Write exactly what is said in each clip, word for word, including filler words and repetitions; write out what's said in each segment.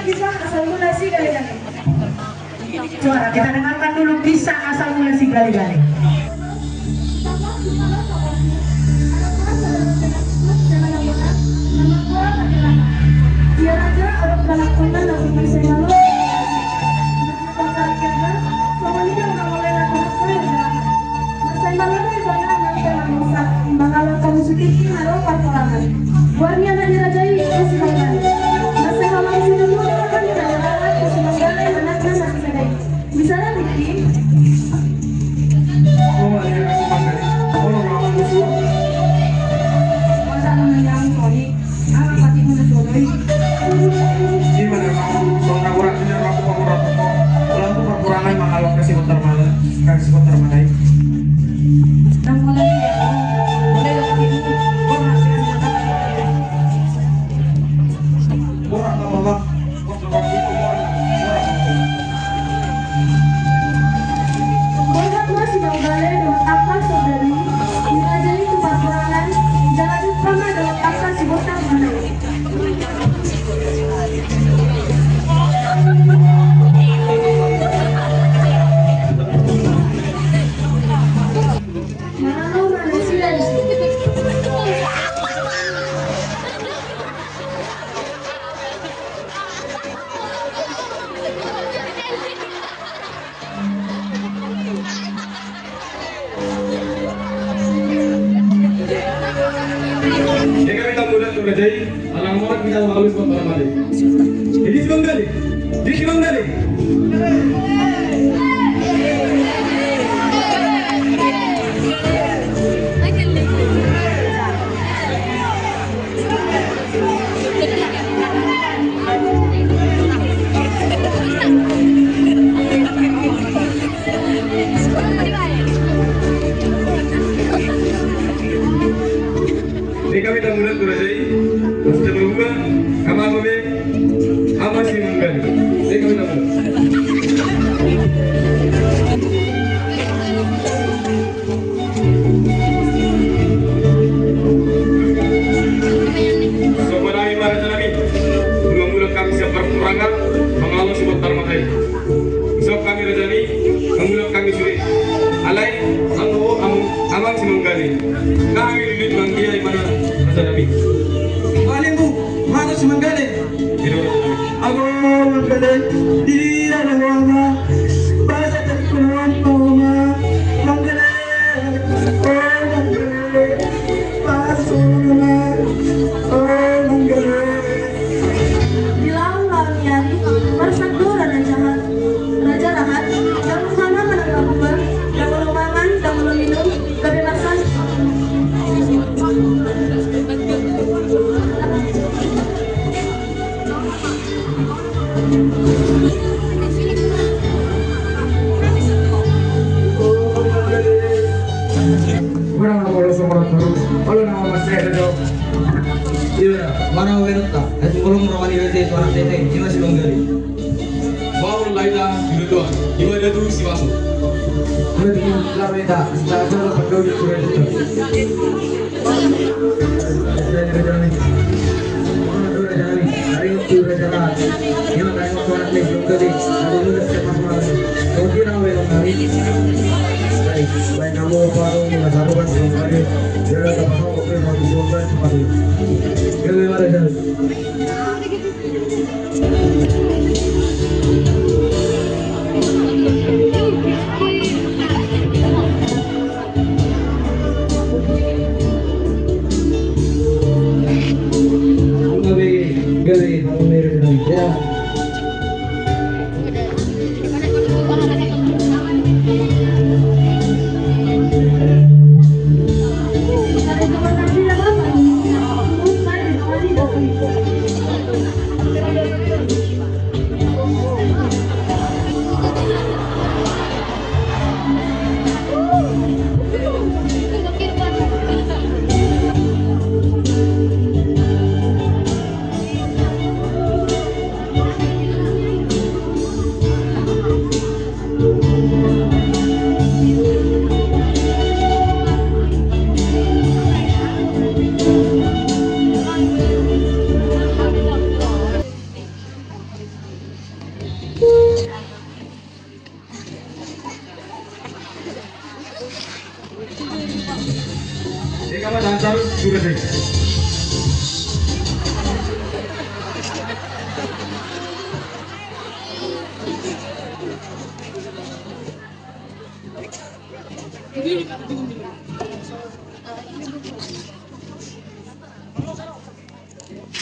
Kisah asal mula si Gale-gale. Suara, kita dengarkan dulu kisah asal mula si Gale-gale. Ia raja, orang galak kota, langsung bisa malu. Mansai molo do ibana nang pe manusa, mangalangka musu tingki na ro parporangan. Goar ni anak ni raja i Simanggali. Mansai molo sidung do roha ni raja i Simanggali anakna na sisada i. Bisa do tingki. Masa na manyamu soni. Ima na, songon na borat ni rapu pamurapu. Laho tu parporangan mangalangka si bontar ma-, si bontar mata i. Borat ma mama. Borat ma si Simanggali dohot angka soldadu i, dirajai tu parporangan, jala jumpa ma dohot angka si bontar mata i. Jadi kami tamu dan tu raja i, alang morat kita harus mempermati. Jadi Simanggali, jadi Simanggali. Jadi kami tamu dan tu raja i, masih coba buka, ama ama be, ama Simanggali. Jadi kami tamu. Songon i ma raja nami, molo mulak hami sian parporangan, mangalangka si bontar mata i. Songon i ma raja nami, molo mulak hami sude. Alai, anggo, am-, amang Simanggali. Nunga hami lulus manggia i ma raja nami. Alai, amang Simanggali. Ago Manggale, di dia ada wama, bahasa dari kunuan pauma, Manggale, oh Manggale, pasuna, oh Manggale. Di laho-laho ni ari, marsak do raja rahat, raja rahat, dang molo mangan, dang molo mangan, dang molo minum, gabe marsak. Mana na molo songon on terus, olo nama masih ada dong. Iya, mana wenok ta? Itu belum rohani raja itu anak teteng, dia masih belum dari. Baru lain lah, dulu tuan. Gimana tuh si Masuk? Udah bikin lama ya, tak? Setelah itu, dapat dua minggu, udah gitu.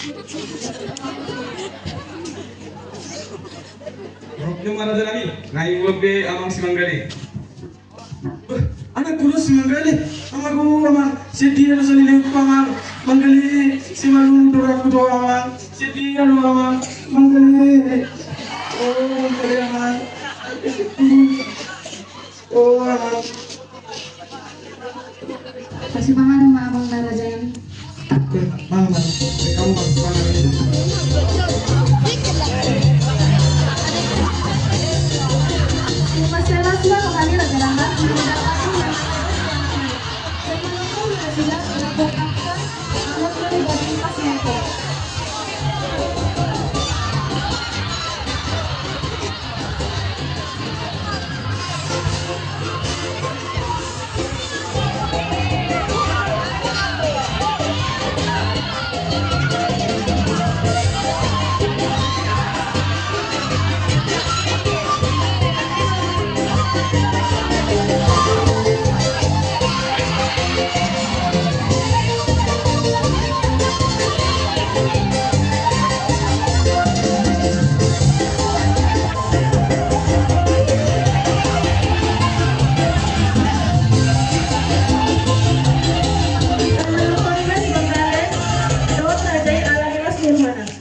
Rok ni ma raja nami, nunga ibuat be amang si Manggale. Beh, anakku do si Manggale. Amang, amang, setia do sandiri amang. Manggale, simalungun do rohangku tu amang. Setia do amang. Manggale. Oh, Manggale amang. Oh, amang. Pasupanan ma amang na raja nami. Oke, amang, amang. Oke, amang, amang. Terima kasih, Mas. Terima kasih, Mas.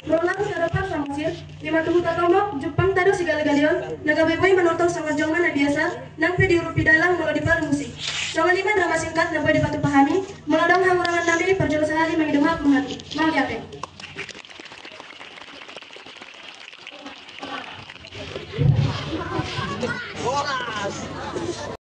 Molo nang di adopan Samosir, ima tuhu tatomok, jumpang tado sigala galion, na gabe boi manortor songon jolma na biasa, nang pe diurupi dalan molo diparmusik. Songon i ma drama singkat na boi dipatupa hami, molo adong hahurangan nami parjolo sahali mangido maaf ma hami. Mauliate.